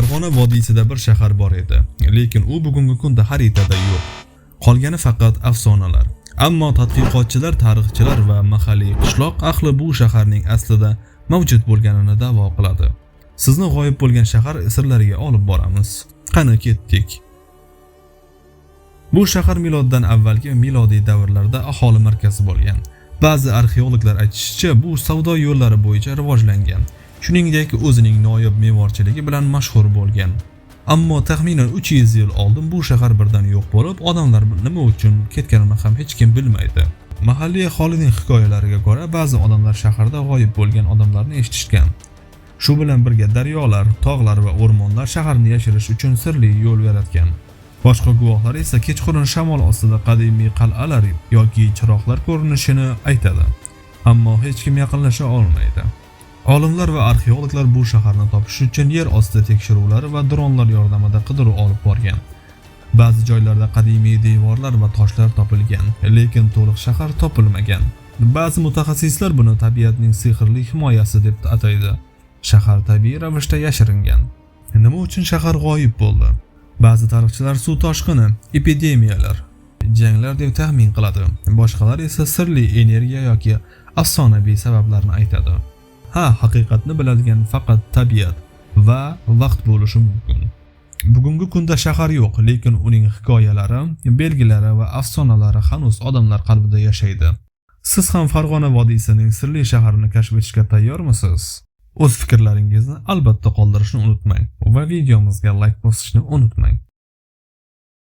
Farg'ona vodiysida bir shahar bor edi, lekin u bugungi kunda xaritada yo'q. Qolgani faqat afsonalar. Ammo tadqiqotchilar, tarixchilar va mahalliy qishloq ahli bu shaharning aslida mavjud bo'lganini da'vo qiladi. Sizni g'oyib bo'lgan shahar sirlariga olib boramiz. Qani, ketdik. Bu shahar miloddan avvalgi milodiy davrlarda aholi markazi bo'lgan. Ba'zi arxeologlar aytishicha, bu savdo yo'llari bo'yicha rivojlangan. Shuningdek, o'zining noyob me'morchiligi bilan mashhur bo'lgan. Ammo taxminan 300 yil oldin bu shahar birdan yo'q bo'lib, odamlar nima uchun ketganini ham hech kim bilmaydi. Mahalliy aholining hikoyalariga ko'ra, ba'zi odamlar shaharda g'oyib bo'lgan odamlarni eshitishgan. Shu bilan birga daryolar, tog'lar va o'rmonlar shaharni yashirish uchun sirli yo'l yaratgan. Boshqa guvohlar esa kechqurun shamol ostida qadimiy qal'alar yoki chiroqlar ko'rinishini aytadi. Ammo hech kim yaqinlasha olmaydi. Olimlar va arxeologlar bu shaharni topish uchun yer osti tekshiruvlari va dronlar yordamida qidiruv olib borgan. Ba'zi joylarda qadimiy devorlar va toshlar topilgan, lekin to'liq shahar topilmagan. Ba'zi mutaxassislar buni tabiatning sehrli himoyasi deb ataydi. Shahar tabiiy ravishda yashiringan. Nima uchun shahar g'oyib bo'ldi? Ba'zi tarixchilar suv toshqini, epidemiyalar, janglar deb taxmin qiladi. Boshqalar esa sirli energiya yoki afsonaviy sabablarni aytadi. Ha, haqiqatni biladigan faqat tabiat va vaqt bo'lishi mumkin. Bugungi kunda shahar yo'q, lekin uning hikoyalari, belgilari va afsonalari hanuz odamlar qalbida yashaydi. Siz ham Farg'ona vodiysining sirli shaharini kashf etishga tayyormisiz? O'z fikrlaringizni albatta qoldirishni unutmang va videomizga like bosishni unutmang.